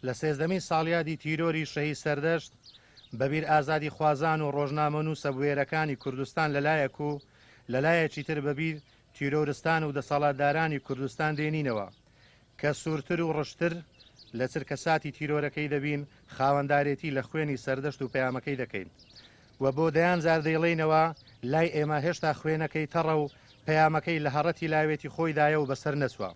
لە سێزدەمین ساڵیادی تیرۆری شەهید سەردەشت، بە بیر ئازادیخوازان و ڕۆژنامەنووسە بوێرەکانی کوردستان لە لایەک و لە لایەکی تر بە بیر تیرۆرستان و دەسەڵاتدارانی کوردستان دێنینەوە کە سوورتر و ڕشتر لە چرکەساتی تیرۆرەکەی دەبین، خاوەندارێتی لە خوێنی سەردەشت و پەیامەکەی دەکەین و بۆ دەیان جار دەیڵێینەوە لای ئێمە هێشتا خوێنەکەی تەڕە و پەیامەکەی لە هەڕەتی لاوێتی خۆیدایە و بەسەر نەچووە.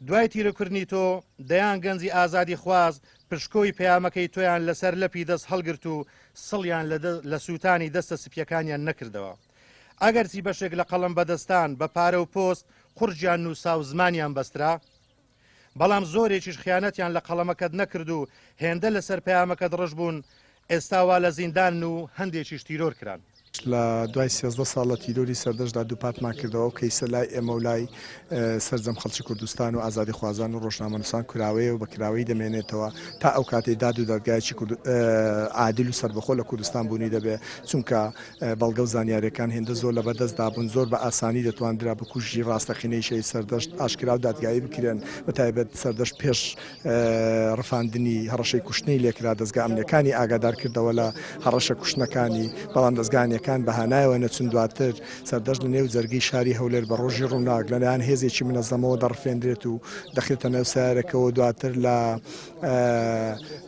دوای تیرۆکردنی تۆ، دەیان گەنجی ئازادیخواز پشکۆی پەیامەکەی تۆیان لەسەر لەپی دەست هەڵگرت و سڵیان لە سووتانی دەستە سپییەکانیان نەکردەوە. ئەگەرچی بەشێک لە قەڵەم بەدەستان بە پارە و پۆست قوڕگیان نووسا و زمانیان بەسترا، بەڵام زۆرێکیش خیانەتیان لە قەڵەمەکەت نەکرد و هێندە لەسەر پەیامەکەت ڕژ بوون، ئێستا وا لە زیندانن و هەندێکیش تیرۆر کران. لە دوای 13 ساڵ لە تیرۆری سەردەشتدا دووپاتمان کردەوە ئەو کەیسە لای ئێمە و لای سەرجەم خەڵکی کوردستان و ئازادیخوازان و ڕۆژنامەنووسان کراوەیە و بە کراوەیی دەمێنێتەوە تا ئەو کاتەی داد و دادگایەکی عادل و سەربەخۆ لە کوردستان بوونی دەبێ چونکە بەڵگە و زانیاریەکان هێندە زۆر لەبەردەستدا بوون زۆر بە ئاسانی دەتواندرا بکوژی ڕاستەقینەی شەهید سەردەشت ئاشکرا و دادگایی بکرێن بە تایبەت سەردەشت پێش ڕفاندنی هەڕەشەی کوشتنی لێکرا، دەزگا ئەمنیەکانی ئاگادار کردەوە لە هەڕەشە کوشتنەکانی، بەڵام دەزگا ئەمنیەکان بە هانایەوە نەچوون، دواتر سەردەشت لە نێو جەرگەی شاری هەولێر بە ڕۆژی ڕووناک لەلایەن هێزێکی منەزەمەوە دەڕفێندرێت و دەخرێتە نێو سەیارەکەوە دواتر لە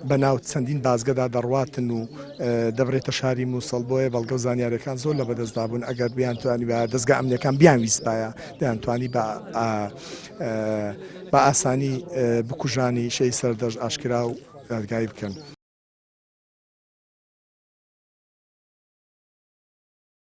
بەناو چەندین بازگەدا دەڕواتن و دەبرێتە شاری موسڵ، بۆیە بەڵگە و زانیاریەکان زۆر لەبەدەستدا بوون، ئەگەر بیانتوانیبایە دەزگا ئەمنیەکان بیانویستبایە دەیانتوانی بە بە ئاسانی بکوژانی شەهید سەردەشت ئاشکرا و دادگایی بکەن.